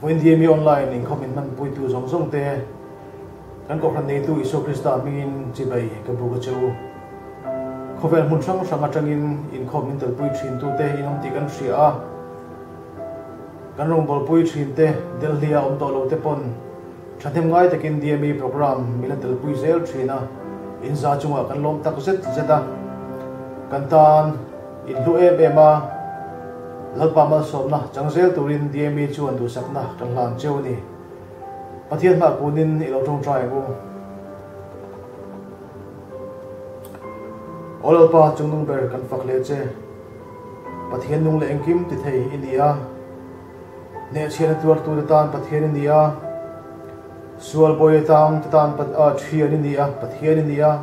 Vawiin DME Online inkhawm in hmanpuitu zawng zawng te, kan Kohhran neitu Isua Krista hmingin chibai ka buk a che u. Khawvel hmun hrang hrang atangin inkhawm min telpui thin tute in awm tih kan hria a, kan rawngbawlpui thin te Delhi-a awm tawh lo te pawn thahnem ngai takin DME program min la telpui zel thin a, inza chungah kan lawm tak zet zet a, kan tan in hlu em em a, Lalpa malsawmna chang zel turin DME chuan duhsakna kan hlan cheu a ni. Pathian hmah kunin i lo tawngtai ang u. Aw Lalpa chungnung ber kan fak hle che. Pathian nung leh engkim ti thei i ni a. Hnehchhiahna tuartute tan Pathian i ni a. Sual bawi atang te tan Thian i ni a, Pathian i ni a.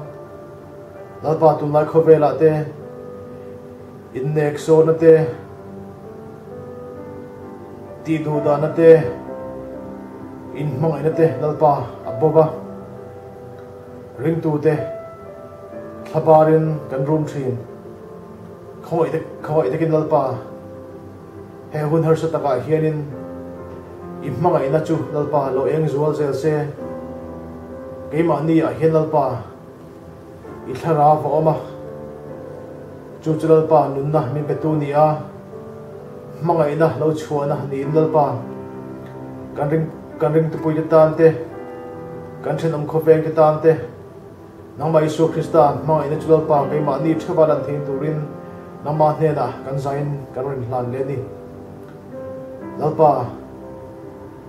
Lalpa tunlai khawvelah te innek sawrna te, tih duhdahna te, inhmangaihna te Lalpa a bawk a. Ringtute thlabarin kan rum thin. Khawngaih takin Lalpa he hun harsa takah hianin i hmangaihna chu Lalpa lo eng zual zel se. Keimahni ah hian Lalpa i thlarau a awm a, chu chu Lalpa nunna min petu ni a, hmangaihna lo chhuahna niin Lalpa kan ring kan ringtupuite tan te, kan thenawm khawvengte tan te, nangmah Isua Krista hmangaihna chu Lalpa keimahni theuha lan thein turin nangmah hnenah kan zain kan rawn hlan leh a ni. Lalpa.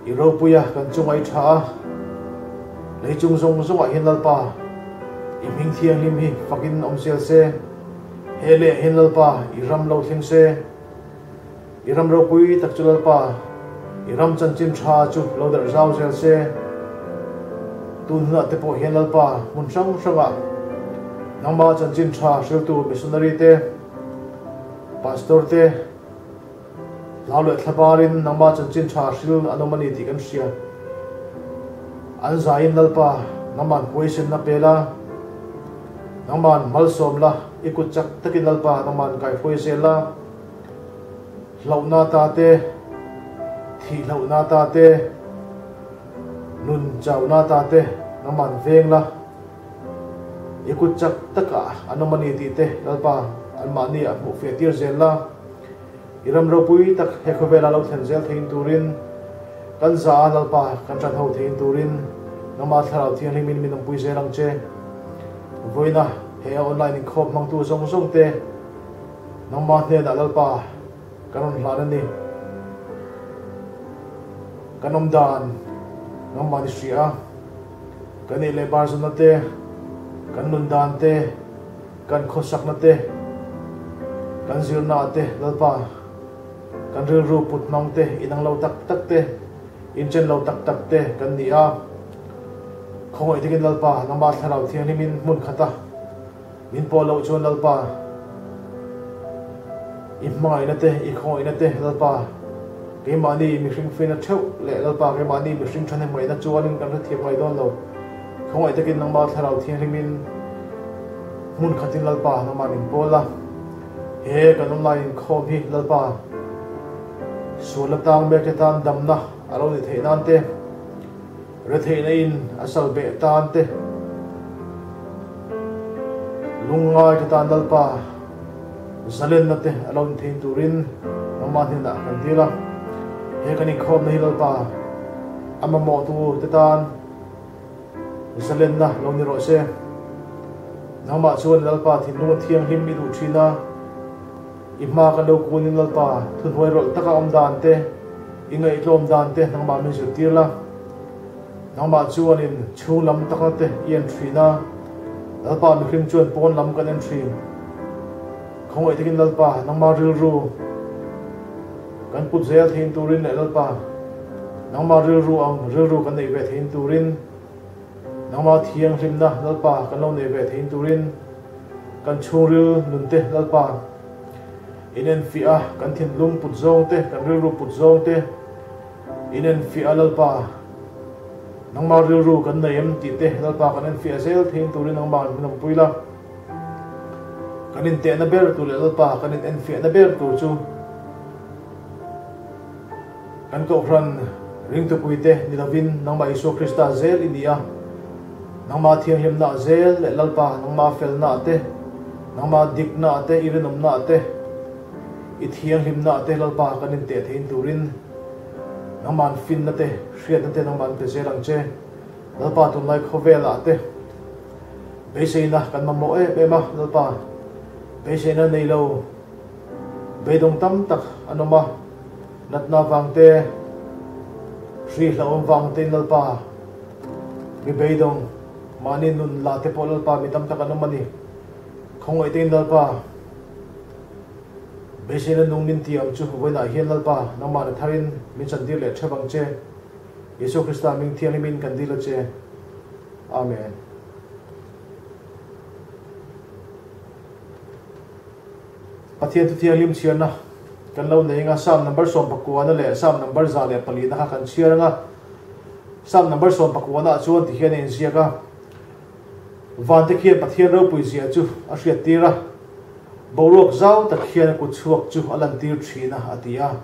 I ropuia kan chunga i tha a, lei chung zawng zawngah hian Lalpa, i hming thianghlim hi fakin awm zel se, he leh hian Lalpa, i ram lo thleng se, i ram ropui tak chu Lalpa, i ram chanchin tha chu lo darh zau zel se. Tun hunah te pawh hian Lalpa, hmun hrang hrangah nangmah chanchin tha hriltu missionary te, pastor te, Hlau leh thlabarin nangmah chanchin tha hril an awm a ni tih kan hria. An zaiin Lalpa, nangman huaisenna pe la, nangman malsawm la, i kut chak takin Lalpa, nangman kaihruai zel la, hlauhna ta te, thihlohna ta te, nun chauhna ta te, nangman veng la, i kut chak takah an awm a ni tih te Lalpa anmahni ah hmuh fiah tir zel la. I ram ropui tak he khawvela lo thlen zel theiin turin, kan za a Lalpa kan ṭan ho theiin turin nangmah Thlarau Thianghlimin min awmpui zel ang che. Vawiina he online inkhawm hmangtu zawng zawng te nangmah hnenah Lalpa kan rawn hlan a ni. Kan awm dan nangmah ni hria a, kan ei leh bar zawnna te, kan nun dan te, Kan khawsakna te, kan zirna te Lalpa, kan rilru put hmang te inang lo tak tak te, inchen lo tak tak te kan ni a. Khawngaih takin Lalpa, nangmah Thlarau Thianghlimin hmun khata min pawh loh chuan Lalpa, i hmangaihna te, i khawngaihna te Lalpa, keimahni mihring fina theuh leh Lalpa keimahni mihring thahnemngaihna chuanin kan hrethiam ngai dawn lo. Khawngaih takin nangmah Thlarau Thianghlimin hmun khatin Lalpa nangmah min pawl a, he kan online inkhawm hi Lalpa sual atang mek te tan damna a lo ni theih nan te, retheihna in a sal beh tan te, lungngai te tan Lalpa zalenna te a lo ni theih turin nangmah hnenah kan dil a, he kan inkhawmna hi Lalpa a mamawhtu te tan Zalenna lo ni rawh se. Nangmah chuan Lalpa thinlung a thianghlim i duh thin a, i hma kan lo kunin Lalpa thuhnuai rawlh taka awm dan te, i ngaihtlawm dan te nangmah min zirtir la. Nangmah chuanin chhung lam takna te i en thin a, Lalpa mihring chuan pawn lam kan en thin. Khawngaih takin Lalpa nangmah rilru kan put zel thein turin leh Lalpa nangmah rilru ang rilru kan neih ve thein turin nangmah thianghlimna Lalpa kan lo neih ve thein turin kan chhungril nunte Lalpa inenfiah a kan thinlung put zawng te kan rilru put zawng te inenfiah a Lalpa nangmah rilru kan nei em tih te Lalpa kan enfiah zel thein turin nangmah min awmpui la. Kan intehna ber tur leh Lalpa kan in enfiahna ber tur chu kan Kohhran Ringtupuite ni lovin nangmah Isua Krista zel i ni a, nangmah thianghlimna zel leh Lalpa nangmah felna te, nangmah dikna te, i rinawmna te, i thianghlimna te Lalpa kan inteh theihin turin nangmahn finna te, hriatna te nangmahn pe zel ang che. Lalpa tunlai khawvelah te beiseina kan mamawh em em a, Lalpa beiseina nei lo beidawng tam tak an awm a, natna vang te, hri hlauhawm vang tein Lalpa mi beidawng mahni nun la te pawh Lalpa mi tam tak an awm a ni. Khawngaih tein Lalpa beiseina nung min tiam chu vawiinah hian Lalpa nangmah na tharin min chantir leh theuh ang che. Isua Krista hming thianghlimin kan dil a che. Amen. Pathian thu thianghlim chhiarna kan lo nei anga Psalm number 19 na leh Psalm number 104 na kha kan chhiar anga Psalm number 19 ah chuan ti hian a inziak a Vante khian Pathian ropui zia chu a hriat tir a boruak zau tak hian a kut chhuak chu a lan tir thin a a ti a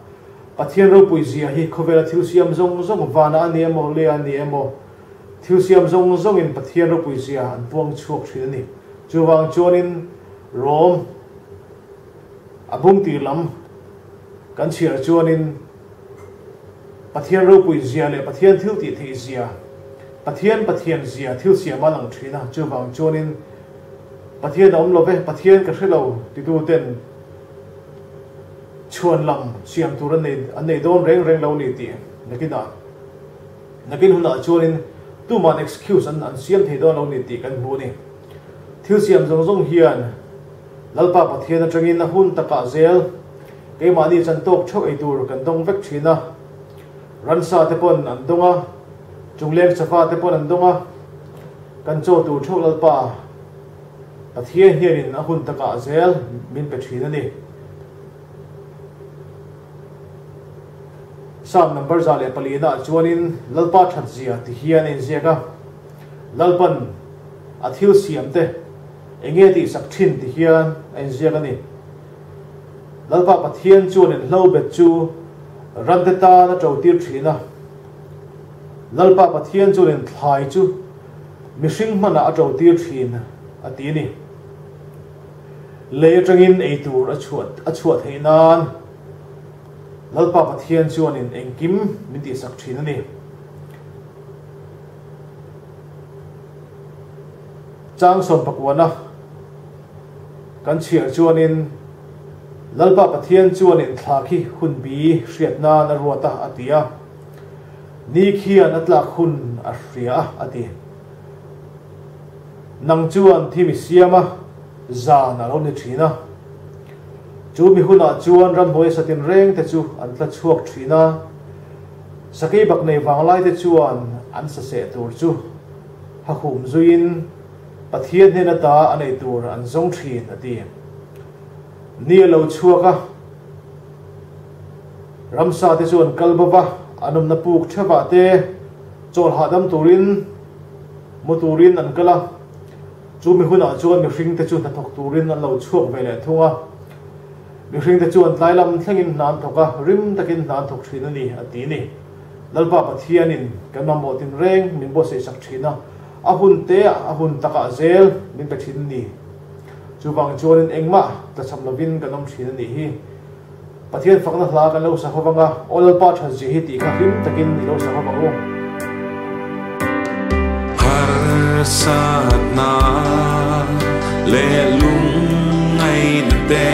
Pathian ropui zia hi khawvela thil siam zawng zawng vana a ni emaw leh a ni emaw thil siam zawng zawngin Pathian ropui zia an puang chhuak thin a ni. Chuvang chuanin Rom a bung tir lam kan chhiar chuanin Pathian ropui zia leh Pathian thil tih theih zia, Pathian Pathian zia thil siam a lang thin a. Chuvang chuanin Pathian a awm lo ve, Pathian ka hre lo titu ten chhuan lam siam tur an nei an nei dawn reng reng lo ni tih nakinah nakin hunah chuanin tuman excuse an an siam thei dawn lo ni tih kan hmu a ni. Thil siam zawng zawng hian Lalpa Pathian atangin a hun takah zel keimahni chan tawk theuh ei tur kan dawng vek thin a, ransa te pawn an dawng a, chungleng safa te pawn an dawng a, kan chaw tur theuh Lalpa Pathian hianin a hun takah zel min pe thin a ni. Psalm number 104 naah chuanin Lalpa that zia ti hian a inziak a, Lalpan a thil siam te eng nge tih sak thin ti hian a inziak a ni. Lalpa Pathian chuanin hlobet chu rante tan a to tir thin a, Lalpa Pathian chuanin thlai chu mihring hmanah a to tir thin a ti a ni. Lei atangin ei tur a chhuah a chhuah theih nan Lalpa Pathian chuanin engkim min tihsak thin a ni. Chang sawmpakuana kan chhiar chuanin Lalpa Pathian chuanin thla khi hunbi hriat nan a ruat a a ti a. Ni khian a tlak hun a hria a a ti. Nang chuan thim i siam a, zan a lo ni thin a. Chu mi hunah chuan ramhnuai satin reng te chu an tla chhuak thin a, sakei bak nei vanglai te chuan an saseh tur chu ha hum zuiin Pathian hnen ata a nei tur an zawng thin a ti. Ni a lo chhuak a, ramsa te chu an kal bawk a, an awmna puk theuhah te chawl hahdam turin mu turin an kal a, chumi hunah chuan mihringte chu hnathawk turin an lo chhuak ve leh thung a. Mihringte chuan tlai lam thlengin hna an thawk a, rim takin hna an thawk thin a ni, a ti a ni. Lalpa Pathianin kan mamawh tinreng min buatsaihsak thin a, a hun teah a hun takah zel min pe thin a ni. Chuvang chuanin engmah tlachham lovin kan awm thin a nih hi. Pathian fakna hla kan lo sa ho vang a, Aw Lalpa that zia hi tih kha hlim takin i lo sa ho vang u. Harsatna leh lungngaihna te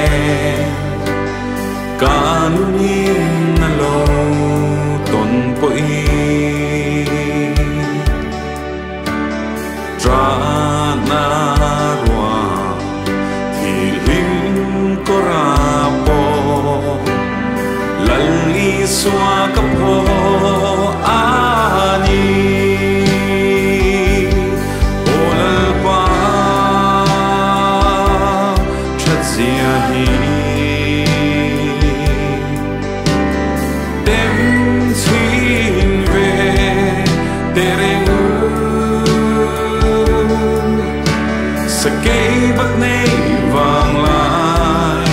ka nunin a lo tawn pawhin Ṭahna ruang thihlim kawr a pawh Lal Isua ka phaw a ni. Aw Lalpa ṭhatzia hi Dem chhin ve teh reng u. Sakei bak nei vang lai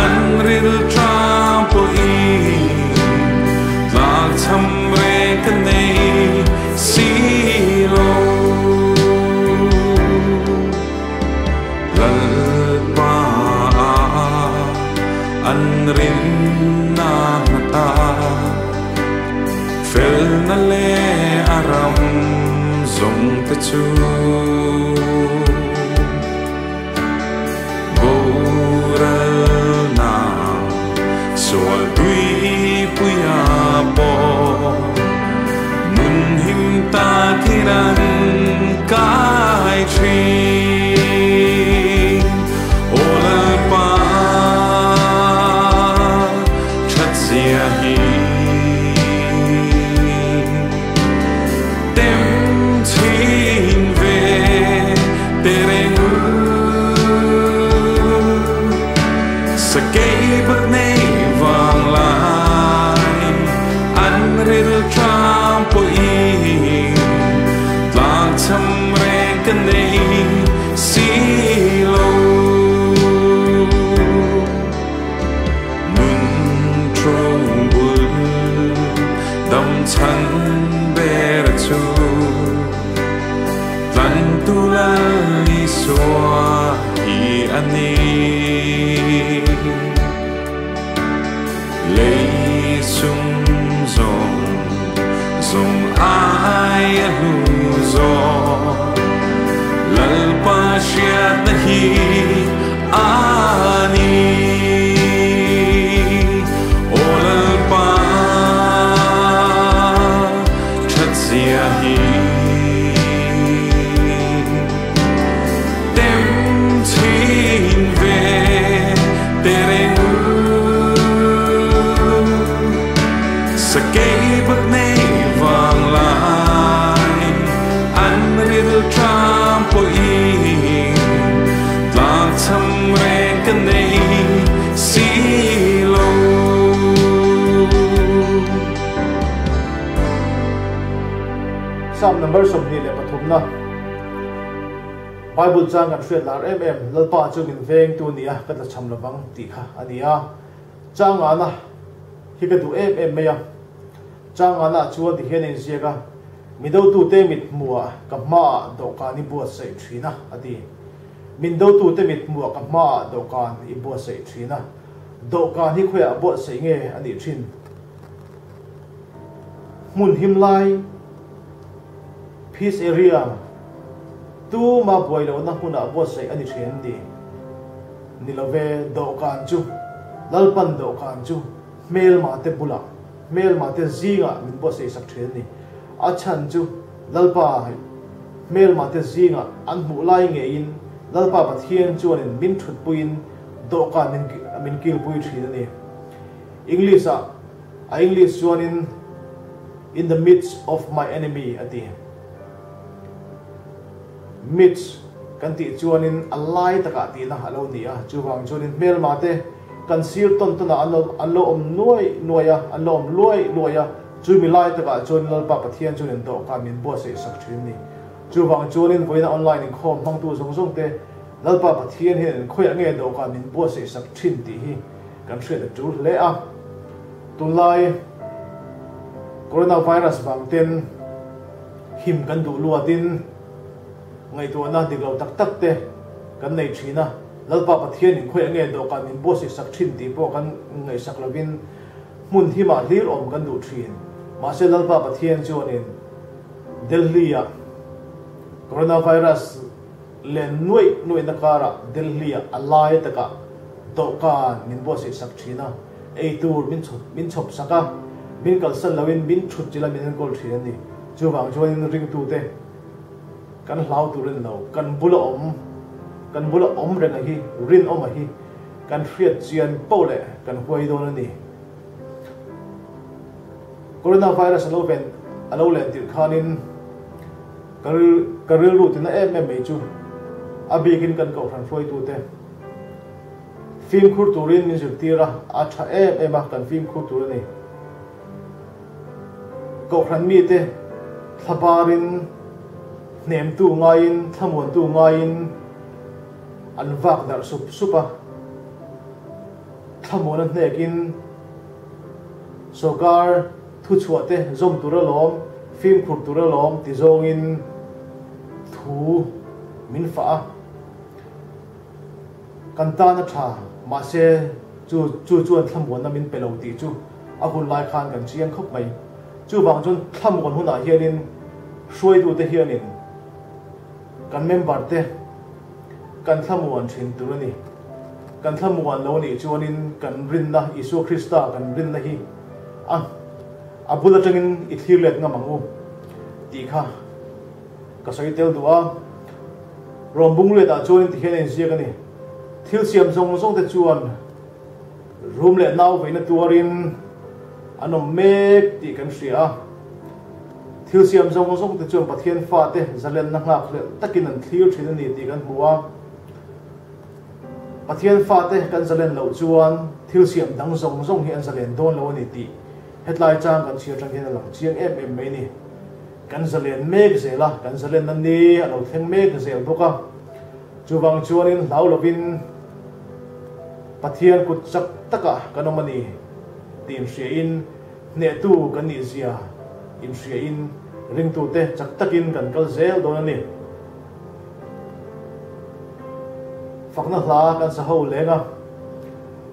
an ril tlang pawhin tlakchham An rinna hmata felna leh a ram zawng te chu boralna sual tuipuia pawh nun him takin an kai thin. Aw Lalpa thatzia hi tem chhin ve tereng u. Sakei bak nei vang lai an ril tlang pawhin tlang cham reng ka nei si lo. Nun tro bul dam chhan ber chu tlan tu Lal Isua hi a ni. Lei sum zawng zawng ai a hlu zawk Lalpa hriatna hi a ni. Aw Lalpa thatzia hi tem chhin ve tereng u. Sakei bak nei vang lai an ril tlang pawhin tlang cham reng ka nei si lo. Psalm number 23na Bible chang kan hriat lar em em Lalpa chu min vengtu nia ka tlachham lovang tih kha a ni a. Changana hi ka duh em em mai a. Changana chuan tihian a inziak a, Mi dotute mit hmuhah ka hmaah dawhkan i buatsaih thin a, a ti. Min dotute mit hmuhah ka hmaah dawhkan i buatsaih thin a. Dawhkan hi khawiah buatsaih nge a nih thin? Hmun him lai, peace area, tuma buai lohna hmunah buatsaih a ni thin an ti. Ni lo ve, dawhkan chu, Lalpan dawhkan chu hmelmate bulah, hmelmate zingah min buatsaih sak thin a ni. A chhan chu Lalpa hmelmate zingah an hmuh lai ngeiin Lalpa Pathian chuanin min thutpuiin dawhkan min min kilpui thin a ni. English-ah, a English chuanin In the midst of my enemy a ti. Midst kan tih chuanin a lai takah tihna a lo ni a, chuvang chuanin hmelma te kan sir tawn tawnah an lo an lo awm nuai nuai a, an lo awm luai luai a, chumi lai takah chuan Lalpa Pathian chuanin dawhkan min buatsaih sak thin a ni. Chuvang chuanin vawiina online inkhawm hmangtu zawng zawng te Lalpa Pathian hian inkhawiah nge dawhkan min buatsaih sak thin tih hi kan hriat a tul hle a. Tunlai Coronavirus vang ten him kan duh luatin ngaihtuahna dik lo tak tak te kan nei thin a, Lalpa Pathian in khawiah nge dawhkan min buatsaih sak thin tih pawh kan ngaihsak lovin hmun himah hlir awm kan duh thin. Mahse Lalpa Pathian chuanin Delhi-ah Coronavirus len nuaih nuaihna karah Delhi-ah a lai takah dawhkan min buatsaih sak thin a, ei tur min chhawp min chhawp sak a, min kalsan loin min thut chilh a min enkawl thin a ni. Chuvang chuanin ringtute kan hlau tur a ni lo, kan bula awm, kan bula awm reng a hi, rinawm a hi kan hriat chian poh leh kan huai dawn a ni. Coronavirus a lo ven a lo len tirh khanin ka ka rilru tina em em mai chu a bikin kan kohhran hruaitute fimkhur turin min zirtir a, a tha em em a, kan fimkhur tur a ni. Kohhran mite thlabarin hnemtu ngaiin thlamuantu ngaiin an vak darh sup sup a, thlamuan a hnekin sorkar thuchhuah te zawm tur alawm, fimkhur tur alawm ti zawngin thu min fah a. Kan tan a tha, mahse Chu chu chuan thlamuanna min pe lo tih chu a hun lai khan kan chiang khawp mai. Chuvang chuan thlamuan hunah hianin hruaitute hianin kan member te kan thlamuan thin tur a ni. Kan thlamuan lo nih chuanin kan rinna, Isua Krista kan rinna hi a a bul atangin i thlir let ngam ang u tih kha ka sawi tel duh a. Rawm bungriat ah chuanin tihian a inziak a ni. Thil siam zawng zawng te chuan rum leh nau veina tuarin an awm mek tih kan hria a. Thil siam zawng zawng te chuan Pathian fate zalenna nghak hlelh takin an thlir thin a ni tih kan hmu a. Pathian fate kan zalen loh chuan thil siam dang zawng zawng hi an zalen dawn lo a ni tih hetlai chang kan chhiar tang hian a lang chiang em em mai a ni. Kan zalen mek zel a, kan zalenna ni a lo thleng mek zel bawk a. Chuvang chuanin hlau lovin Pathian kut chak takah kan awm a ni tih inhriain hnehtu kan nih zia inhriain ringtute chak takin kan kal zel dawn a ni. Fakna hla kan sa ho leng a,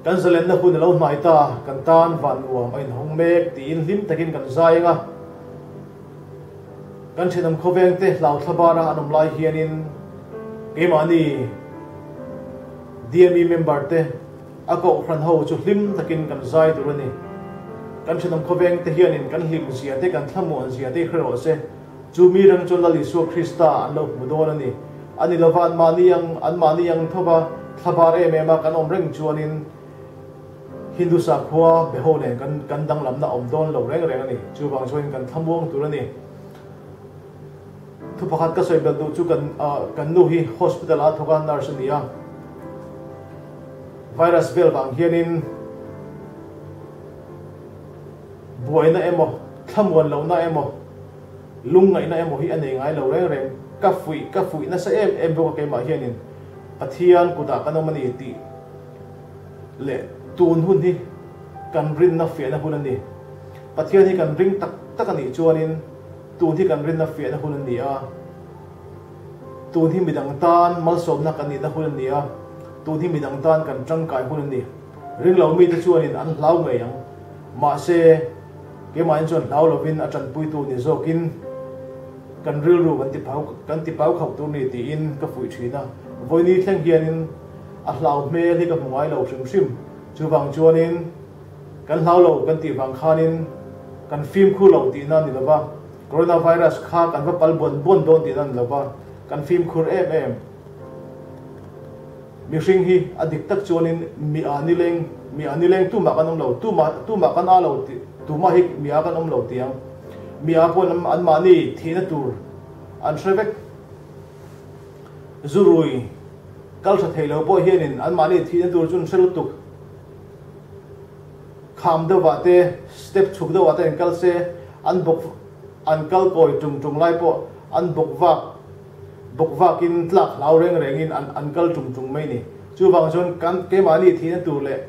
kan zalenna hun a lo hnai ta, kan tan van nuam a inhawng mek tiin hlim takin kan zai ang a. Kan thenawm khawveng te hlau thla bara an awm lai hianin keimahni DME member te a kohhran ho chu hlim takin kan zai tur a ni. Kan thenawm khawveng te hianin kan hlim zia te kan thlamuan zia te hre rawh se. Chu mi reng chuan Lal Isua Krista an lo hmu dawn a ni. A ni lova anmahni ang anmahni ang thova thla bar em em a kan awm reng chuanin Hindu sakhua beho nen kan kan danglamna awm dawn lo reng reng a ni. Chuvang chuanin kan thlamuang tur a ni. Thu pakhat ka sawi belh duh chu kan kan nu hi hospital ah a thawk a, nurse a ni a. Virus vel vang hianin buaina emaw, thlamuan lohna emaw, lungngaihna emaw hi a nei ngai lo reng reng. Ka fuih ka fuih nasa em em bawk a keimah hianin Pathian kutah kan awm a ni tih leh tun hun hi kan rinna fiahna hun a ni. Pathian hi kan ring tak tak a nih chuanin tun hi kan rinna fiahna hun a ni a, tun hi midang tan malsawmna kan nihna hun a ni a, tun hi midang tan kan tangkai hun a ni. Ringlo mite chuanin an hlau ngei ang. Mahse, keimahin chuan hlau lovin a tanpuitu ni zawkin kan rilru kan tipau kan tipau khauh tur ni tiin ka fuih thin a. Vawini thleng hianin A hlau hmel hi ka hmu ngai lo hrim hrim. Chuvang chuanin kan hlau lo kan tih vang khanin kan fimkhur lo tihna a ni lova, coronavirus kha kan va pal buan buan dawn tihna a ni lova, kan fimkhur em em. Mihring hi a dik tak chuanin mi a nileng, mi a nileng tumah kan awm lo, tumah tumah kan a lo tih, tumah hi mi a kan awm lo tih ang. Mi a pawn anmahni thihna tur an hre vek. Zurui kal tha thei lo pawh hianin anmahni thihna tur chu an hre lutuk. Kham deuhah te, step chhuk deuhah te an kal se, an bawk an kal kawi tung tung lai pawh an bawk vak bawk vakin tlak hlau reng rengin an an kal tung tung mai ni. Chuvang chuan kan keimahni thihna tur leh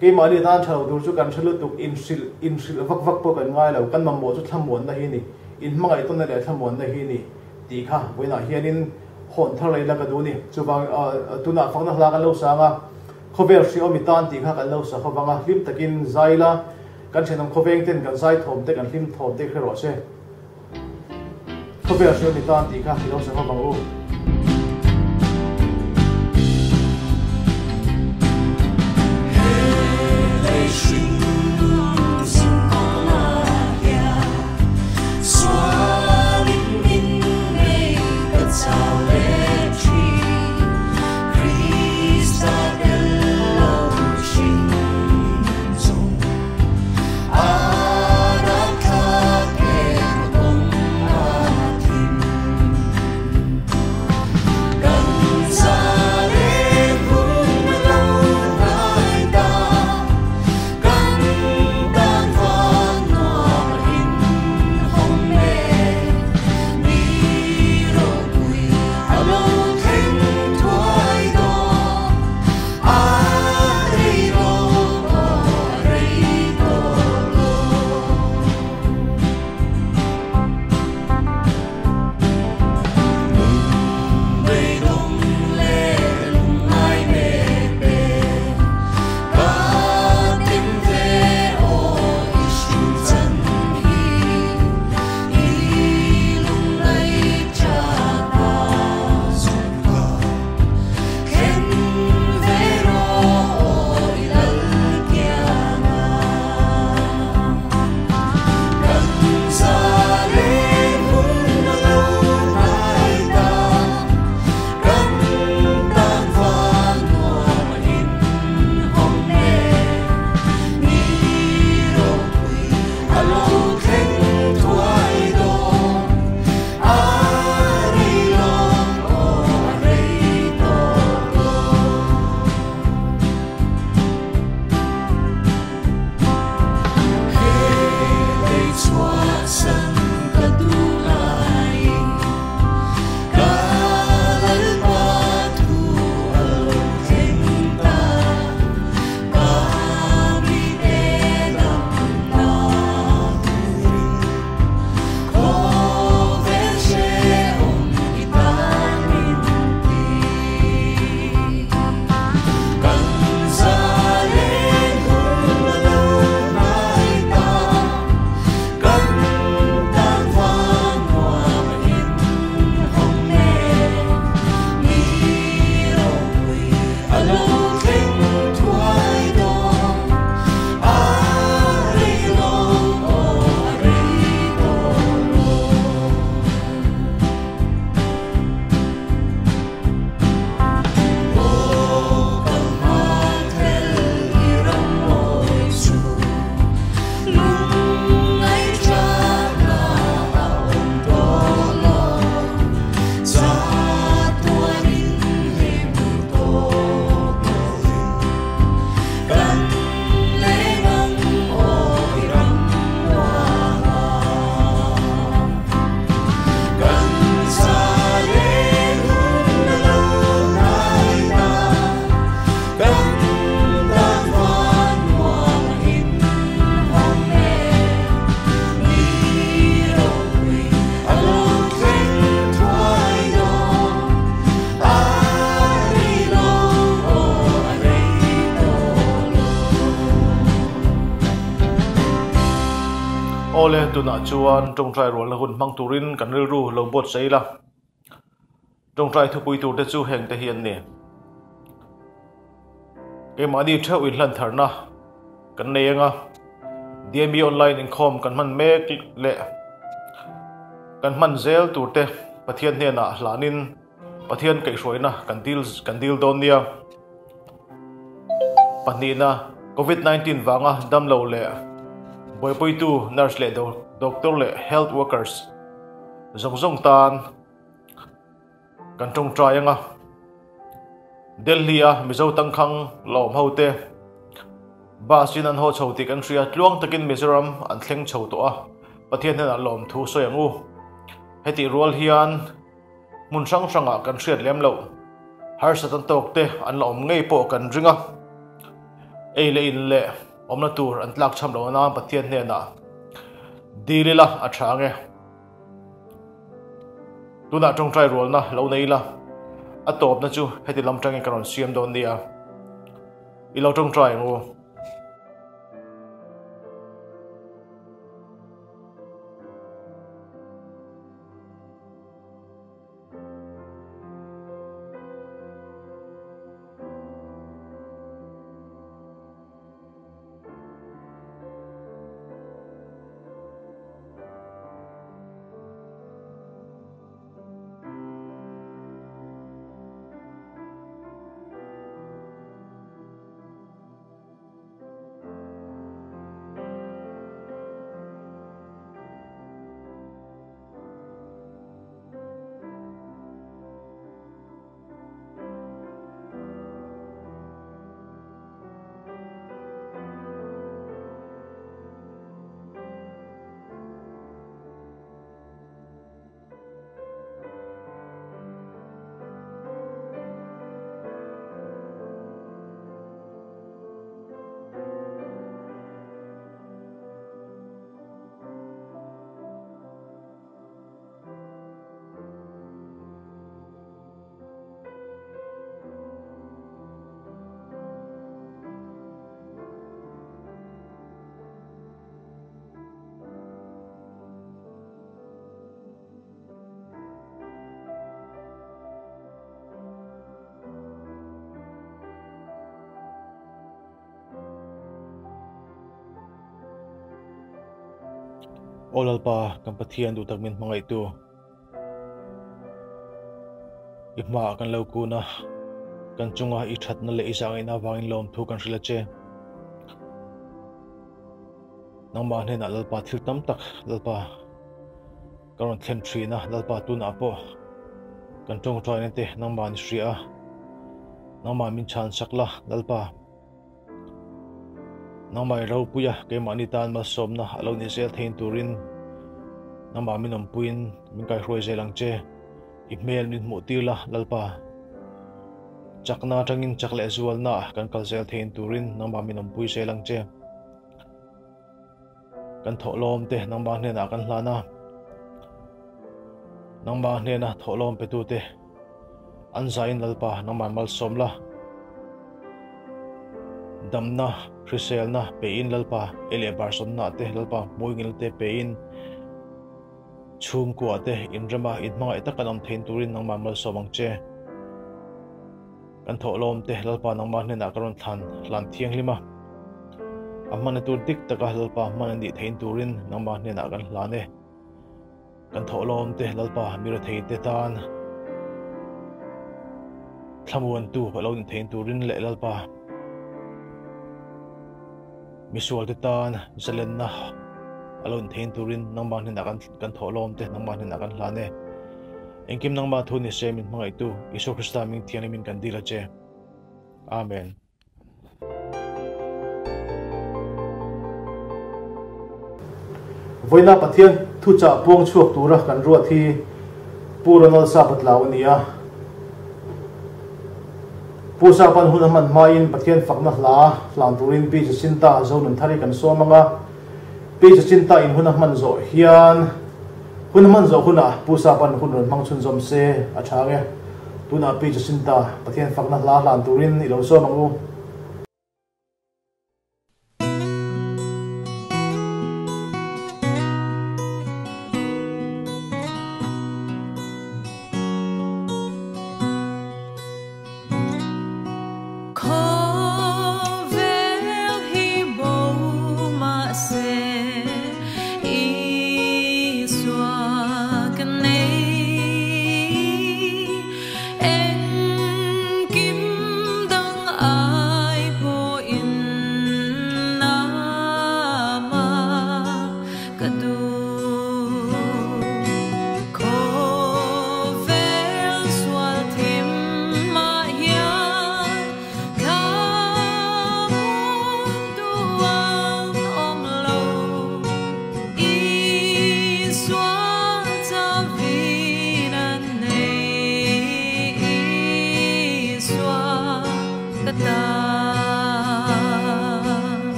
keimahni tan tha lo tur chu kan hre lutuk, inhrilh inhrilh vak vak pawh kan ngai lo, kan mamawh chu thlamuanna hi a ni, inhmangaihtawnna leh thlamuanna hi a ni. Tih kha vawiinah hianin hawn thar leh ila ka duh a ni. Chuvang tunah fakna hla kan lo sang a, khawvel hriawm i tan tih kha kan lo sa hovang a, hlim takin zai ila, kan thenawm khawveng ten kan zai thawm te kan hlim thawm te hre rawh se. Khawvel hriawm i tan tih kha i lo sa hovang u. Awle, tunah chuan tawngtai rualna hun hmang turin kan rilru lo buatsaih ila. Tawngtai thupui turte chu hengte hi an ni. Keimahni theuh inhlan tharna kan nei anga DME online inkhawm kan hman mek leh kan hman zel turte Pathian hnenah hlanin Pathian kaihhruaina kan dil kan dil dawn nia. Pahnihna, Covid 19 vanga damlo leh buaipuitu nurse leh doctor leh health workers zawng zawng tan kan tawngtai anga Delhi a Mizo tangkhang lawm ho te bus in an haw chho tih kan hria tluang takin Mizoram an thleng chho tawh a Pathian hnenah lawm thu sawi ang u. Hetih rual hian hmun hrang hrangah kan hriat lem loh harsat an tawk te an la awm ngei pawh kan ring a, ei leh in leh awmna tur an tlak chham loh nan Pathian hnenah dil ila a tha ang e. Tunah tawngtai rualna lo nei ila a tawpna chu heti lam tangin ka rawn siam dawn nia. I lo tawngtai ang u. Aw Lalpa, kan Pathian duh tak min hmangaihtu, i hmaah kan lo kun a, kan chunga i thatna leh i zahngaihna avangin lawmthu kan hrilh a che. Nangmah hnenah Lalpa thil tam tak Lalpa ka rawn thlen thin a, Lalpa tunah pawh kan tawngtaina te nangmah ni hria a, nangmah min chhan sak la Lalpa. Nangmah i ropui a, keimahni tan malsawmna a lo ni zel thein turin nangmah min awmpuiin min kaihruai zel ang che. I hmel min hmuh tir la, Lalpa. Chakna atangin chak leh zualna kan kal zel thein turin nangmah min awmpui zel ang che. Kan thawhlawm te nangmah hnenah kan hlan a, nangmah hnena thawhlawm petute an zain Lalpa nangmah malsawm la, damna hriselna pein Lalpa ei leh barsawnna te Lalpa hmuingil te pein chhungkua te inrema inhmangaih tak an awm thein turin nangmah malsawm ang che. Kan thawhlawm te Lalpa nangmah hnenah ka rawn thlan hlan thianghlim a, a hmana tur dik taka Lalpa hman a nih thein turin nangmah hnenah kan hlan e. Kan thawhlawm te Lalpa mi rethei te tan thlamuantu a lo ni thein turin leh Lalpa misual te tan zalenna a lo ni thein turin nangmah hnenah kan kan thawhlawm te nangmah hnenah kan hlan e. Engkim nangmah thu ni se min hmangaihtu Isua Krista ming thianghlimin kan dil a che. Amen. Vawiina Pathian thuchah puang chhuak tura kan ruat hi Pu Ronald Sapatlau a ni a. Pu Sapan hun a hman hmain Pathian fakna hla hlan turin Pi Jacinta Zonunthari kan sawm ang a. Pi Jacinta in hun a hman zawh hian hun a hman zawh hunah Pu Sapan hun rawn hmang chhunzawm se a tha ang e. Tunah Pi Jacinta Pathian fakna hla hlan turin i lo sawm ang u.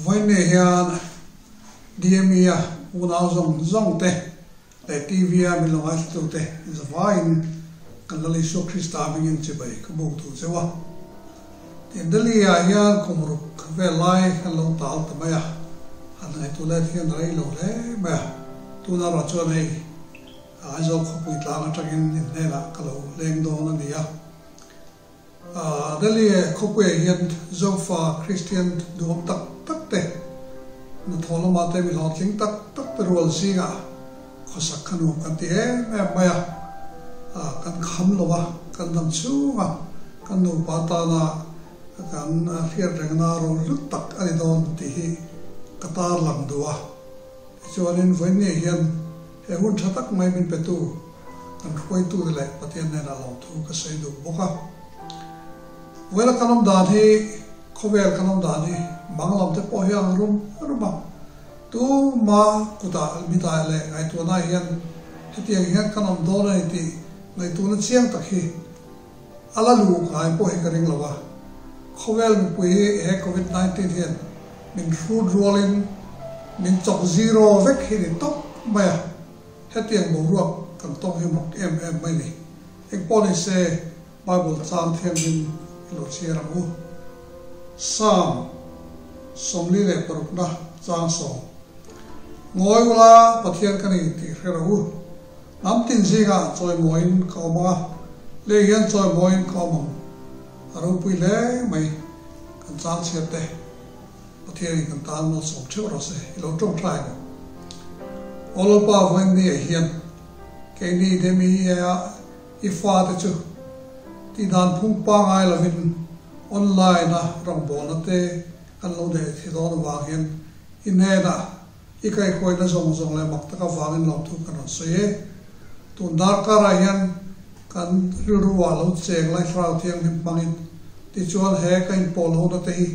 Vawiin hian DME a unau zawng zawng te leh TV a min lo ngaithla tu te zavaiin kan Lal Isua Krista hmingin chibai ka buk duh cheu a. Tin Delhi ah hian kum ruk vel lai kan lo tal ta mai a, han ngaihtuah let hian a rei lo hle mai a, tuna erawh chuan hei Aizawl khawpui tlang atangin in hnenah ka lo leng dawn a ni a. Delhi khawpuiah hian Zofa Kristian duhawm tak tak te, hnathawh lamah te mi hlawhtling tak tak te rual zingah khawsak kha nuam kan ti em em mai a, kan kham lo a, kan dam chhung a, kan nupa tana kan hriat rengna ro hlut tak a ni dawn tih hi ka tarlang duh a. Tichuanin vawiinniah hian he hun tha tak mai min petu kan hruaitute leh Pathian hnenah lawmthu ka sawi duh bawk a. Vawiina kan awm dan hi, khawvel kan awm dan hi mang lam te pawh hi a ang rum rum a. Tuma kutah mitah leh ngaihtuahnaah hian hetiang hian kan awm dawn a ni tih ngaihtuahna chiang tak hi a la luh ngai pawh hi ka ring lo a. Khawvel mipui hi he Covid 19 hian min hrut rualin min chawk zero vek hi ni tawp mai a. Hetiang boruak kan tawng hi mak em em mai ni. Engpawh ni se Bible chang thianghlim i lo chhiar ang u. Psalm 46 na chang sawm. Ngawi ula Pathian ka ni tih hre rawh u. Hnam tin zingah chawimawiin ka awm ang a, lei hian chawimawiin ka awm ang. A ropui hle mai kan chang chhiat te. Pathianin kan tan malsawm theuh rawh se, i lo tawngtai ang u. Aw Lalpa vawiinni ah hian keini Demi a i fate chu tihdan phung pangai lovin online a rawngbawlna te kan lo neih thi dawn avang hian i hnenah i kaihhruaina zawng zawng leh mak tak avangin lawmthu kan rawn sawi e. Tun darkarah hian kan rilru ah lo cheng lai thlarau thianghlim hmangin tichuan he ka inpawl hona te hi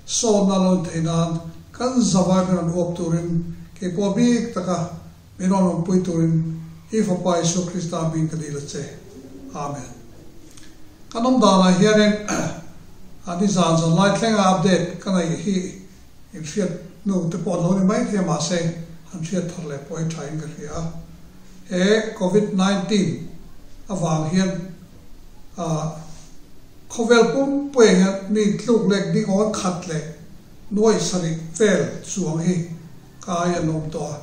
sawnna lo inthei nan kan zavai min rawn uap turin keipawh bik taka min rawn awmpui turin i Fapa Isua Krista hming ka dil a che. Amen. Kan awm danah hianin a ni zan zan lai thlenga update ka neih hi inhriat hnu te pawh an lo ni mai thei a mahse han hriat thar leh pawh hi thain ka hria a. He Covid 19 avang hian khawvel pumpuiah hian mi tluk lek ding awn khat leh nuaih sarih vel chuang hi ka ai an awm tawh a.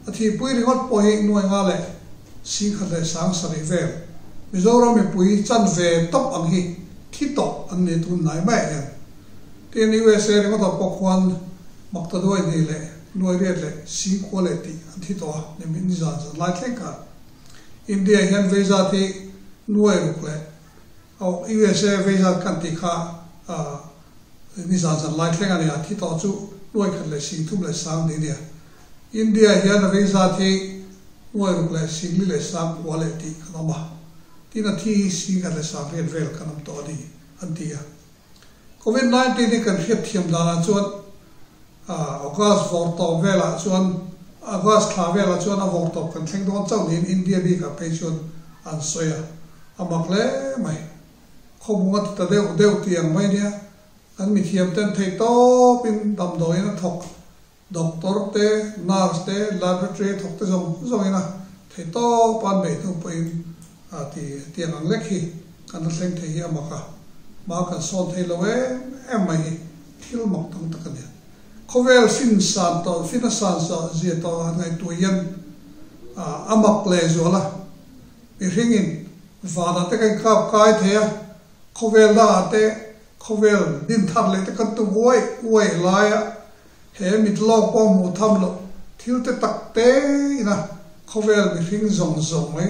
A thihpui ringawt pawh hi nuaih nga leh singkhat leh sang sarih vel Mizoram mipui chanve tawp ang hi thi tawh an ni tun hnai maiah hian. Tin, USA ringawtah pawh khuan Maktaduai hnih leh Nuairiat leh Singkhua leh tih an thi tawh a, nimin nizan zan lai thleng khan. India hian veizat hi Nuairuk leh oh USA veizat kan tih kha nizan zan lai thleng a ni a, thi tawh chu Nuaikhat leh Singthum leh Sang ni nia. India hian a veizat hi Nuairuk leh Singli leh Sangkhua leh tih kan awm a, tin a thi hi Singkhat leh Sangriat vel kan awm tawh a ni an ti a. Covid 19 hi kan hriat thiam danah chuan August vawr tawp velah chuan August thla velah chuan a vawr tawp kan thleng dawn chauh niin India bikah phei chuan an sawi a, a mak hle mai. Khawbung a ti ta deuh deuh tih ang mai nia, kan mithiam ten theih tawpin damdawiin a thawk Doctor te, nurse te, laboratory a thawk te zawng zawngin a theih tawp a an beih hnu pawhin ti tiang ang lek hi kan la thleng thei hi a mak a, hma kan sawn thei lo em em mai hi thil mak tam tak a nia. Khawvel fin san tawh, fin a san zia tawh han ngaihtuah hian a mak leh zual a, mihringin vanah te kan inkap kai thei a, khawvel dangah te khawvel din thar leh te kan tum uaih uaih laia He mit lawk pawh hmuh tham loh thil te tak te ina khawvel mihring zawng zawng mai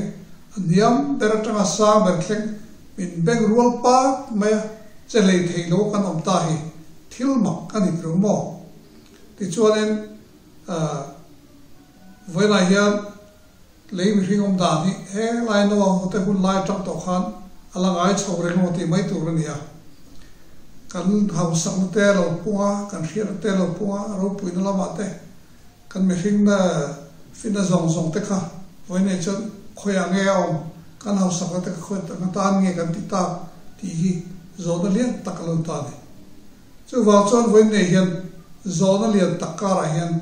a hniam ber atanga sang ber thleng min beng rual pat mai a che hlei thei lo kan awm ta hi thil mak a ni tru maw? Tichuanin vawiinah hian lei mihring awm dan hi he lai Noah hote hun lai atang tawh khan a la ngai chho reng emaw tih mai tur a ni a. Kan hausakna te a lo pung a, kan hriatna te a lo pung a, ropuina lamah te kan mihringna fitna zawng zawng te kha vawiinei chuan khawiah nge a awm, kan hausakna te kha khawi atan nge kan tih tak tih hi zawhna lian tak a lo ta a ni. Chuvang chuan vawiinei hian Zawhna lian tak karah hian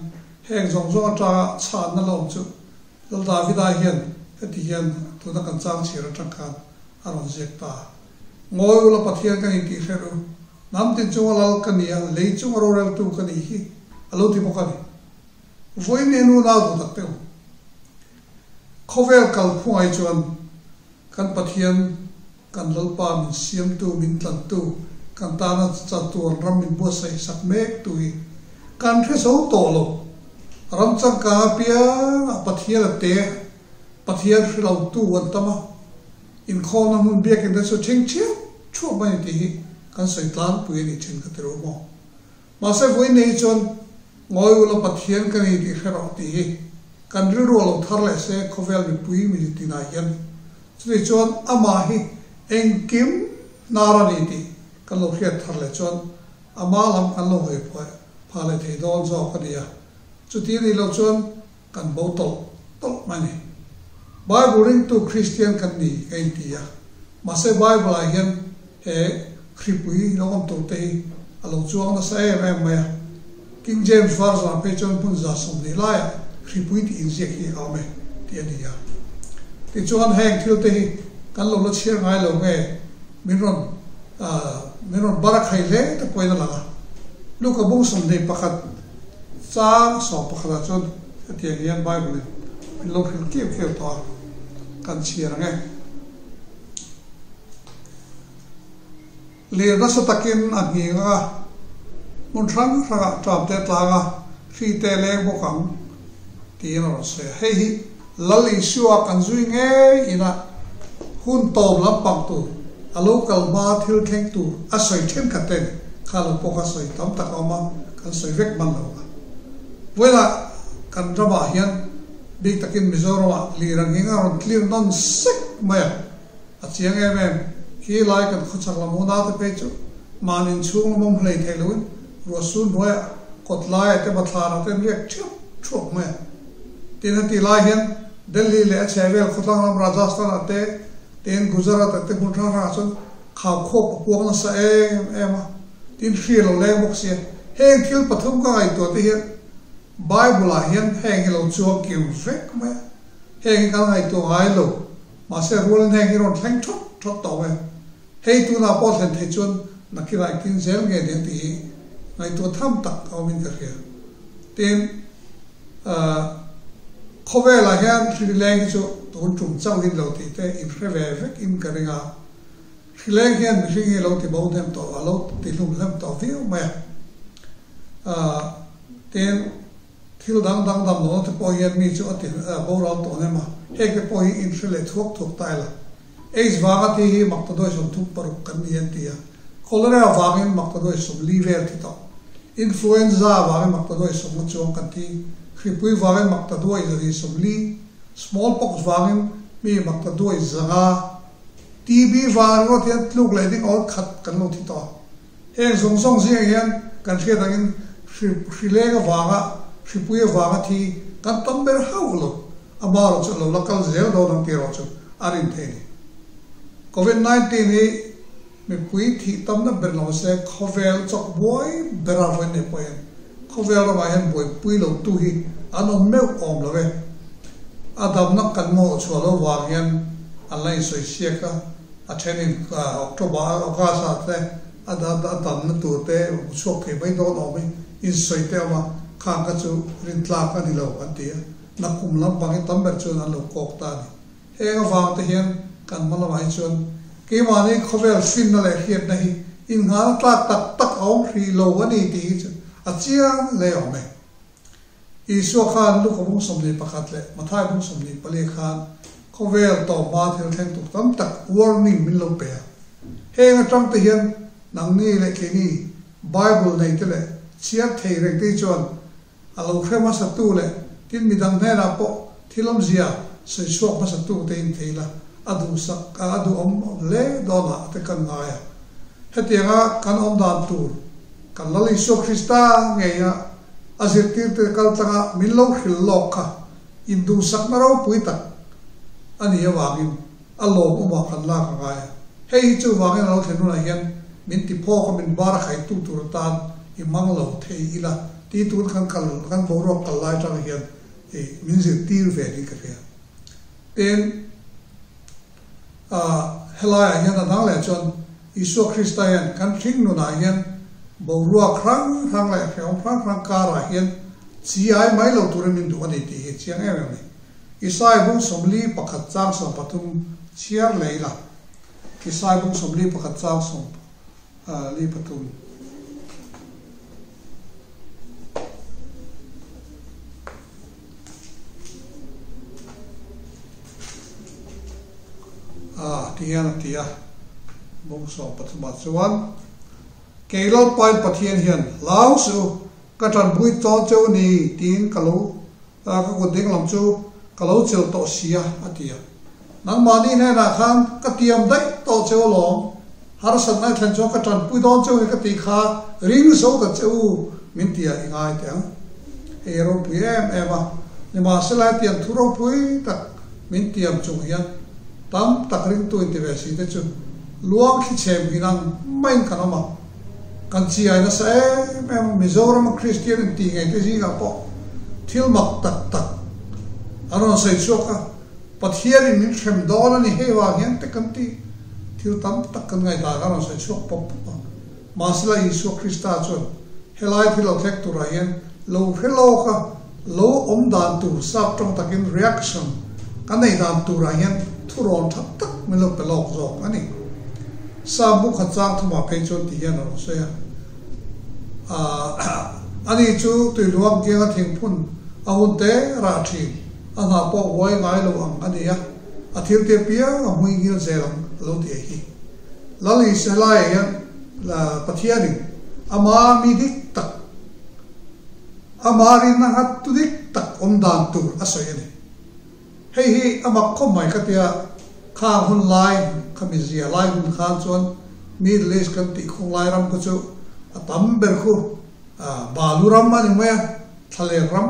heng zawng zawng atanga chhanna la awm chu Lal Davida hian heti hian tuna kan chang chhir atang khan a rawn ziak ta. Ngawi ula Pathian kan intih hre ru, hnam tin chunga lal ka ni a, lei chunga roreltu ka nih hi a lo ti bawk a ni. Vawiin en unau duh tak teuh. Khawvel kal phungai chuan kan Pathian, kan Lalpa min siamtu, min tlantu, kan tana chatuan ram min buatsaih sak mek tu hi kan hre zo tawh lo. Ram changkang apiang ah Pathian a te, Pathian hre lo tu an tam a, inkhawmna hmun biakin te chu thing thiap thuap mai ni tih hi kan sawi tlangpui a nih thin ka ti ru maw. Mahse vawiin nei chuan ngawi ula Pathian ka ni tih hre rawh tih hi kan rilru a lo thar leh se khawvel mipui mi tinah hian chutih chuan amah hi engkim hnar a ni tih kan lo hriat thar leh chuan amah lam kan lo hawi phah leh thei dawn zawk a ni a, chuti nih loh chuan kan bo tawlh tawlh mai a ni. Bible ringtu Kristian kan ni ka inti a, mahse Bible ah hian he Hripui lo awm tur te hi a lo chuang nasa em em mai a, King James Version ah phei chuan hmun 120 laiah hripui tih inziak hi a awm e tih a ni a. Tichuan heng thil te hi kan lo la chhiar ngai lo nge min rawn min rawn bar a khai hle te pawhin a lang a. Luka bung 21 chang 11 ah chuan hetiang hian Bible in min lo hrilh keuh keuh tawh a, kan chhiar ang e. Lir nasa takin a nghing a, hmun hrang hrangah ṭam te tlang a, hri te leng bawk ang, tiin a rawn sawi a. Hei hi Lal Isua kan zui ngei ina hun tawp lampang tur, a lo kal hma thil thleng tur a sawi thenkhat te ni. Kha lo pawh kha sawi tam tak a awm a, kan sawi vek hman lo a. Vawilah kan ramah hian bik takin Mizoramah lir a nghing a rawn tlir nawn sek mai a. A chiang em em, khi lai kan khawchhak lam una te phei chu mahni inchhung lam awm hlei thei loin ruah sun hnuaiah kawt laiah te bathlarah te an riak ṭhiap ṭhuak mai a. Tin heti lai hian Delhi leh a chhehvel khawtlang ram Rajasthan ah te, tin Gujarat ah te hmun hrang hrangah chuan khaukhawp a puang nasa em em a, tin hri a lo leng bawk sia. Heng thil pathum ka ngaihtuah te hian Bible ah hian heng hi lo chuang kim vek mai a, heng hi kan ngaihtuah ngai lo. Mahse rualin heng hi rawn thleng thawt thawt tawh e. Hei tunah pawh thlen theih chuan nakirah engtin zel nge nia tih hi ngaihtuah tham tak a awmin ka hria. Tin, khawvelah hian hrileng hi chu tun tum chauhin lo tih te inhre ve vek in ka ring a. Hrileng hian mihring hi a lo ti bo hnem tawh, a lo ti hlum hlem tawh viau mai a. Tin, Thil dang dang dam lohna te pawh hian mi chu a ti boral tawh nem a, heng te pawh hi inhre leh thuak thuak ta ila. Aids vanga thi hi maktaduai 36 kan ni an ti a, cholera vangin maktaduai 40 vel thi tawh, influenza vangin maktaduai 50 chuang kan thi, hripui vangin maktaduai 240, smallpox vangin mi maktaduai 500, TB vang ringawt hian tluk leh ding awl khat kan lo thi tawh a. Heng zawng zawng zingah hian kan hriat angin hri leng avanga, hripui avanga thi kan tam ber hauh lo. Amah erawh chu a lo la kal zel dawn ang tih erawh chu a rin theih a ni. Covid 19 hi mipui thih tamna ber lo se khawvel chawk buai bera vawiin nei pawh hian khawvel ramah hian buaipui lo tu hi an awm meuh awm lo e. A damna kan mawh chhuah lo vang hian an la insawi siak a. A thenin October August ah te a damna tur te chhuak thei mai dawn awm i insawi te awm a, khang kha chu rintlak a ni lo an ti a, nakum lampang hi tam ber chuan an lo kawk ta a ni. Heng avang te hian kan hma lamah hi chuan keimahni khawvel finna leh hriatna hi innghahna tlak tak tak a awm hrih lo a ni tih hi chu a chiang hle awm e. Isua khan Luka bung 21 leh Mathai bung 24 khan khawvel tawp hma thil thleng tur tam tak warning min lo pe a. Heng atang te hian nangni leh keini Bible nei te leh chhiar thei reng te hi chuan a lo hre hmasa tu leh tin midang hnenah pawh thil awmzia sawi chhuak hmasa tu te in thei la a duhsak a duhawm hle dawnah te kan ngai a. Hetianga kan awm dan tur kan Lal Isua Krista ngeia a zirtirte kal tlanga min lo hrilh lawk kha induhsakna ropui tak a nih avangin a lawmawmah kan lak a ngai a. Hei hi chuvangin a lo thlen hunah hian min ti phawk a, min bar a khaitu tur atan i hmang lo thei ila ti tun kan kal kan boruak kal lai tang hian i min zirtir ve niin ka hria. Tin, helaiah hian a dang leh chuan Isua Krista hian kan hring nunah hian boruak hrang hrang leh hrehawm hrang hrang karah hian chi ai mai lo turin min duh a ni tih hi chiang em em a ni. Isai bung 41 chang 13 chhiar leh ila, Isai bung 41 chang 43. A ti hian a ti a, bung 13 ah chuan, Kei Lalpain Pathian hian hlau suh u, ka tanpui tawn cheu ni tiin ka lo ka kut ding lam chu ka lo chil tawh sia a ti a. Nangmahni hnenah khan ka tiam daih tawh cheu alawm, harsatna i thlen chuan ka tanpui dawn cheu ni ka tih kha ring zo ta che u min ti a i ngai teh ang. Hei a ropui em em a, nimahsela hetiang thu ropui tak min tiam chung hian tam tak ringtu inti ve si te chu luang thli chhem hin ang maiin kan awm a. Kan chiai nasa em em a, Mizorama Kristian inti ngei te zingah pawh thil mak tak tak an rawn sawi chhuak a, Pathianin min hrem dawn a ni hei vang hian te kan ti thil tam tak kan ngaihdan a rawn sawi chhuak pawp pawp a. Mahsela Isua Krista chuan helai thil lo thlek turah hian lo hre lawk a, lo awm dan tur sap tawng takin reaction ka nei dan turah hian thurawn tha tak min lo pe lawk zawk a ni. Sap bu khat chang thumah phei chuan ti hian a rawn sawi a, Ani chu tuiluang kianga thingphun a hun te rah thin, a hna pawh huai ngai lo ang a ni a, a thil te piang a hmui ngil zel ang a lo ti a hi. Lal Israel hian Pathianin ama mi dik tak, ama rinna nghat tu dik tak awm dan tur a sawi a ni. Hei hi a mak khawp mai ka tia, khang hun lai, khami zia lai hun khan chuan Middle East kan tih khawng lai ram kha chu a tam ber khu balu ram a ni mai a, thlalek ram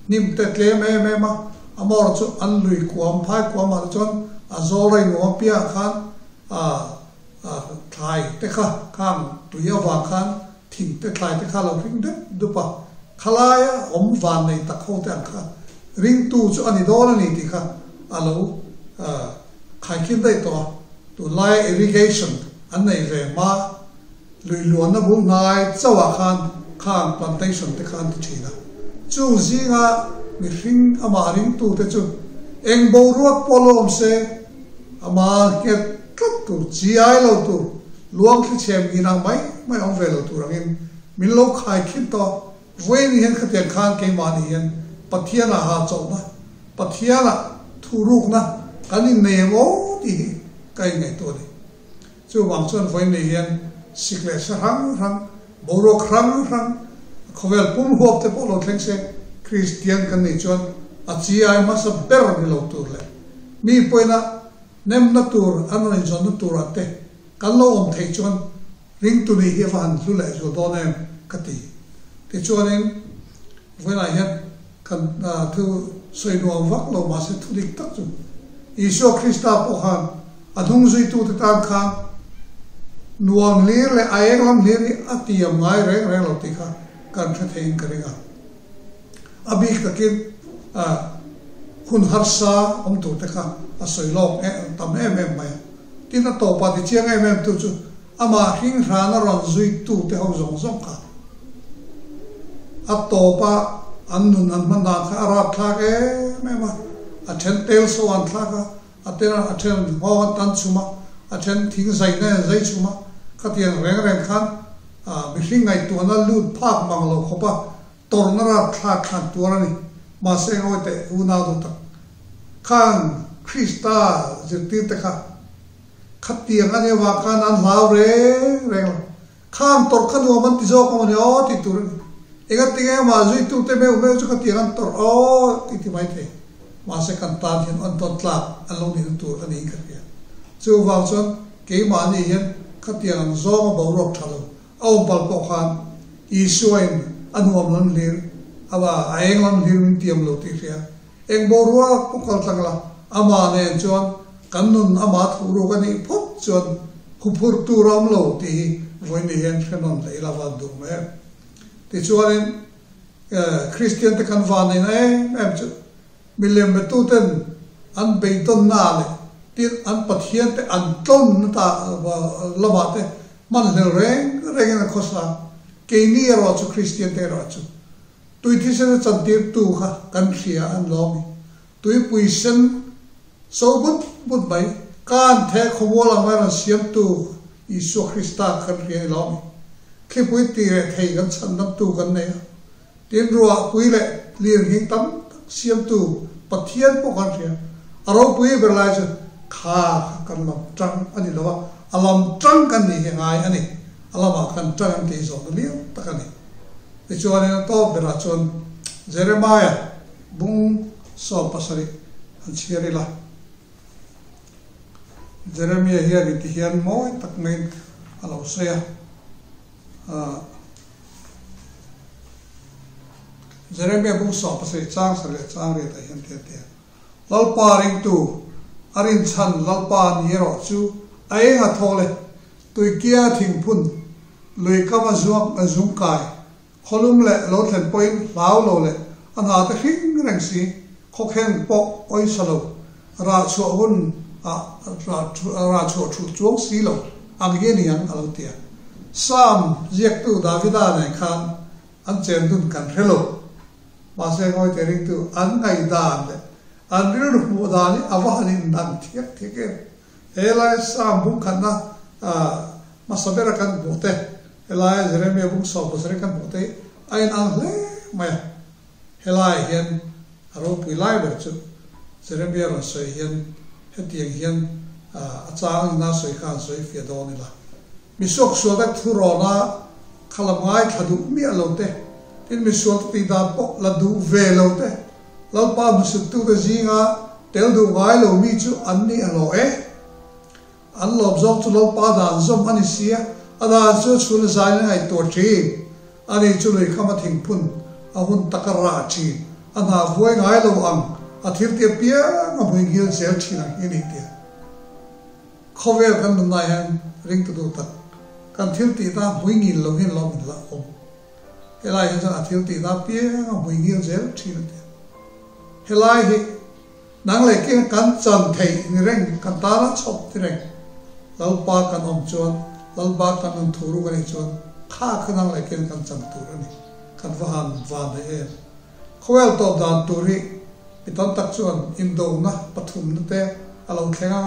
hnim te tlem em em a, a mawr chu an lui kuam phai kuam ah te chuan a zawl rei nuam piahah khan thlai te kha khang tui avang khan thing te thlai te kha lo hring deuh dup a, khalaia awm van nei tak ho te ang kha ringtu chu a ni dawn a ni tih kha a lo khaikhin daih tawh a, tunlaia irrigation an nei ve hma lui luanna bul hnai chauhah khan khang plantation te kha an ti thin a, chung zinga mihring amah ringtu te chu eng boruak pawh lo awm se ama nghet tlat tur, chi ai lo tur, luang thli chhem ngin ang mai mai awm ve lo tur angin min lo khai khin tawh. Vawiin hian khatiang khan keimahni hian Pathianah ha chawlhna, Pathianah thurukna kan innei em aw tih hi ka inngaihtuah a ni. Chuvang chuan vawiin nei hian sik leh sa hrang hrang, boruak hrang hrang, khawvel pum huap te pawh lo thleng se, Kristian kan nih chuan a chi ai hmasa ber ni lo tur leh mi pawina nemna tur an rawn inzawnna turah te kan lo awm theih chuan ringtu nih hi a va han hlu leh zual dawn em ka ti. Tichuanin vawiinah hian kan thu sawi nuam vak lo mahse thu dik tak chu Isua Krista pawh khan a hnung zuitute tan khan nuam hlir leh a eng lam hlir hi a tiam ngai reng reng lo tih kha kan hre theiin ka ring a. A bik takin hun harsa awm tur te kha a sawi lawk tam em em mai a. Tin a tawpah ti chiang em em tu chu amah hring hrana rawn zuitu te ho zawng zawng kha a tawpa an nun an hman dan kha a rap thlak em em a, a then tel so an thlak a, a tel a then nghawng an tan chhum a, a then thing zai na an zai chhum a, khatiang reng reng khan mihring ngaihtuahna lut phak mang lo khawp a tawrhna rap thlak thlan tuar a ni. Mahse ngawi teh unau duh tak khan Krista zirtir te kha Khatiang a nia vang khan an hlau reng reng lo. Khang tawrh kha nuam an ti zawk a maw ni aw tih tur a ni. Engati nge mah zuitute meuh meuh chu khatiang an tawrh aw tih ti mai thei. Mahse kan tan hian an tawn tlak an lo nihna tur a niin ka hria. Chuvang chuan keimahni hian khatiang ang zawnga boruak tha lo a awm pal pawh khan Isuain a nuam lam hlir a a eng lam hlir min tiam lo tih hria. Eng boruak pawh kal tlang la, amah nen chuan kan nun amah thuhruk a nih phawt chuan huphurh tur a awm lo tih hi vawiin hian hre nawn hle ila van duh mai em. Tichuanin Kristian te kan van neihna em em chu milem betuten an beidawnna leh tin an Pathian te an tlawnna ta lamah te hmanhlel reng rengin an khawsa. Keini erawh chu Kristian te erawh chu tui thisen a chantirtu kha kan hria an lawm i tuipui sen so but but mai kan the khawmual ang mai rawn siamtu Isua Krista kan hria i lawm i thlipui ti reh thei kan chhandamtu kan nei a, tin ruahpui leh lirnghing tam tak siamtu Pathian pawh kan hria. A ropui ber lai chu kha kha kan lam tang a ni lo a, a lam tang kan nih hi a ngai a ni. A lamah kan tang em tih zawhna liau tak a ni. Tichuanin a tawp berah chuan Jeremiah bung 17 an chhiar ila. Jeremiah hian i ti hian mawi tak maiin a lo sawi a. Jeremiah bung 17 chang sarih leh chang riatah hian ti a ti a. Lalpa ringtu, a rinchhan Lalpa ni erawh chu a eng a thaw le, tuikia thingphun, lui kam a zuang a zung kai, khawlum leh lo thlen pawhin hlau lo leh a hna te hring reng si, khawkhen pawh awisa lo, rah chhuah hun ah rah chhuah thulh chuang si lo ang hi a ni ang a lo ti a. Psalm ziaktu Davida nen khan an chen dun kan hre lo. Mahse ngawite ringtu an ngaihdan leh an rilru hmuh dan hi a va han indan thiak thiak em. Helai Psalm bung khatna hmasa bera kan hmuh te, helai Jeremia bung 17 kan hmuh te hi a inang hle mai a. Helaiah hian a ropui lai ber chu Jeremia rawn sawi hian hetiang hian a chang ina sawi kha an sawi fiah dawn ila. Misuaksual tak thu rawna kha la ngaithla duh miah lo te, tin misual te tih dan pawh la duh ve lo te, Lalpa hmusittute zinga tel duh ngai lo mi chu an ni a hlawh e. An lawm zawng chu Lalpa dan zawm a ni sia, a dan chu chhun zain a ngaihtuah thin. Ani chu lui khama thingphun a hun taka rah thin, a hna vuai ngai lo ang, a thil ti apiang a hmui nghil zel thin ang hi a ni tia. Khawvel kan nunah hian ringtu duh tak kan thil tihna hmui ngil lo hian lawm in la awm. Helai hian chuan a thil tihna piang a hmui ngil zel thin a ti a. Helai hi nang leh keng kan chan theih ni reng, kan tana chhawp ni reng. Lalpa kan awm chuan, Lalpa kan nun thu ruk a nih chuan kha kha nang leh keng kan chan tur a ni. Kan va han van daih em. Khawvel tawp dan tur hi mi tam tak chuan indona pathumna te a lo thleng a,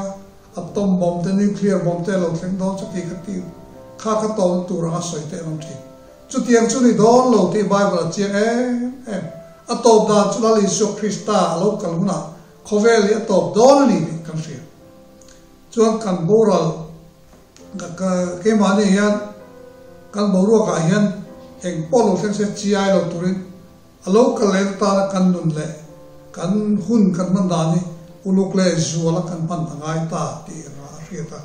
atom bomb te, nuclear bomb te a lo thleng dawn chuti kha ti kha kha tawpna tur anga sawi te an awm thin. Chutiang chu ni dawn lo tih Bible a chiang em em. A tawp dan chu Lal Isua Krista a lo kal hunah khawvel hi a tawp dawn a ni tih kan hria. Chuan kan boral keimahni hian kan boruakah hian eng pawh lo thleng se chiai lo turin A lo kal leh atana kan nun leh kan hun kan hman dan hi uluk leh zuala kan hman a ngai ta tih a hriat a.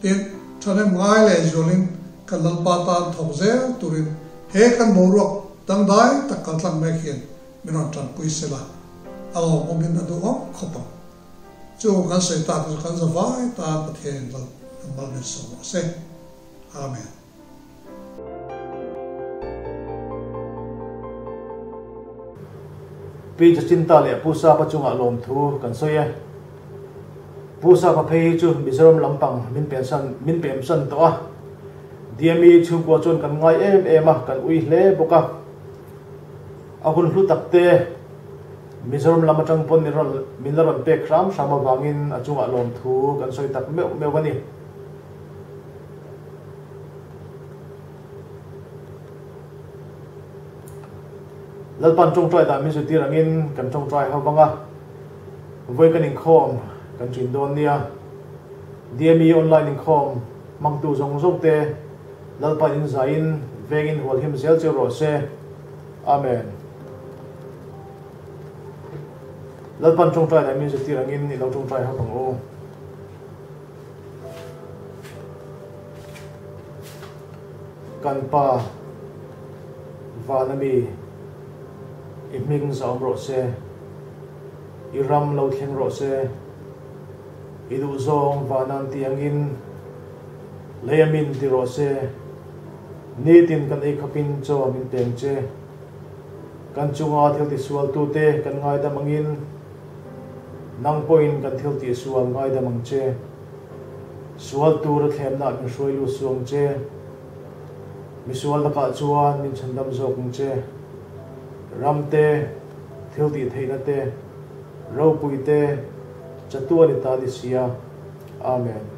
Tin, thahnem ngai leh zualin kan Lalpa tan thawk zel turin he kan boruak dangdai tak kaltlang mek hian min rawn tanpui sela, a lawmawmin a duhawm khawp ang. Chu kan sawi tak chu kan zavai tan Pathianin Lal mal min sawm rawh se. Amen. Pi Jacinta leh Pu Sapa chungah lawmthu kan sawi e. Pu Sapa phei hi chu Mizoram lampang min pensan min pemsan tawh a. DME chhungkua chuan kan ngai em em a, kan ui hle bawk a. A hun hlu tak te Mizoram lam atang pawn min rawn min la rawn pek hram hram avangin a chungah lawmthu kan sawi tak meuh meuh a ni. Lalpan tawngtai dan min zirtir angin kan tawngtai ho vang a, vawi kan inkhawm kan thin dawn nia. DME online inkhawm hmangtu zawng zawng te Lalpan in zaiin vengin hualhim zel cheu rawh se. Amen. Lalpan tawngtai dan min zirtir angin i lo tawngtai ho vang u. Kan Pa, van a mi, i hming zahawm rawh se, i ram lo thleng rawh se, i duhzawng van an ti angin lei a min ti rawh se. Nitin kan ei khapin chaw min pe ang che. Kan chunga thil tisualtute kan ngaidam angin nang pawhin kan thil tihsual ngaidam ang che. Sual tura thlemna min hruai lut suh ang che. Misual lakah chuan min chhandam zawk ang che. Ram te, thil tih theihna te, ropui te, chatuan i ta ni sia. Amen.